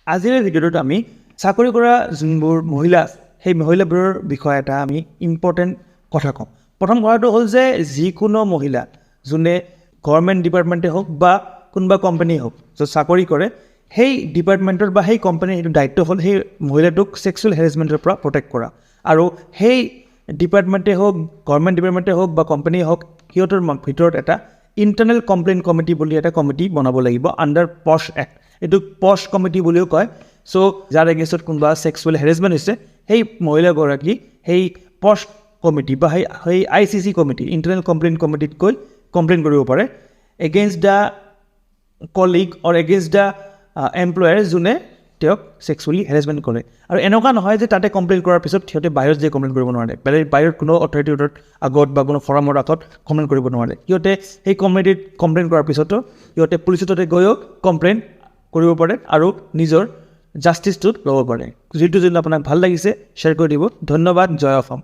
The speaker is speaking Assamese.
আজিৰ এই ভিডিঅ'টোত আমি চাকৰি কৰা যোনবোৰ মহিলা আছে, সেই মহিলাবোৰৰ বিষয়ে এটা আমি ইম্পৰ্টেণ্ট কথা ক'ম। প্ৰথম কথাটো হ'ল যে যিকোনো মহিলা যোনে গভৰ্ণমেণ্ট ডিপাৰ্টমেণ্টেই হওক বা কোনোবা কোম্পানীয়ে হওক, য'ত চাকৰি কৰে, সেই ডিপাৰ্টমেণ্টৰ বা সেই কোম্পানীৰ সেইটো দায়িত্ব হ'ল সেই মহিলাটোক ছেক্সুৱেল হেৰেছমেণ্টৰ পৰা প্ৰটেক্ট কৰা। আৰু সেই ডিপাৰ্টমেণ্টেই হওক, গভৰ্ণমেণ্ট ডিপাৰ্টমেণ্টেই হওক বা কোম্পানীয়ে হওক, সিহঁতৰ ভিতৰত এটা ইণ্টাৰনেল কমপ্লেইন কমিটি বুলি এটা কমিটি বনাব লাগিব আণ্ডাৰ পছ এক্ট। এইটোক পছ কমিটি বুলিও কয়। চ' যাৰ এগেইনষ্টত কোনোবা ছেক্সুৱেল হেৰেছমেণ্ট হৈছে, সেই মহিলাগৰাকী সেই পছ কমিটি বা সেই ICC committee, internal complain কমিটিত গৈ কমপ্লেইন কৰিব পাৰে against the colleague or against the employer যোনে তেওঁক ছেক্সুৱেলি হেৰেছমেণ্ট কৰে। আৰু এনেকুৱা নহয় যে তাতে কমপ্লেইন কৰাৰ পিছত সিহঁতে বাহিৰত যাই কমপ্লেইন কৰিব নোৱাৰে, বেলেগ বাহিৰত কোনো অথৰিটিৰ আগত বা কোনো ফৰামৰ আগত কমপ্লেইন কৰিব নোৱাৰে। সিহঁতে সেই কমিটিত কমপ্লেইন কৰাৰ পিছতো সিহঁতে পুলিচৰ তাতে গৈও কমপ্লেইন কৰিব পাৰে আৰু নিজৰ জাষ্টিছটো ল'ব পাৰে। যিটো যদি আপোনাক ভাল লাগিছে, শ্বেয়াৰ কৰি দিব। ধন্যবাদ। জয় অসম।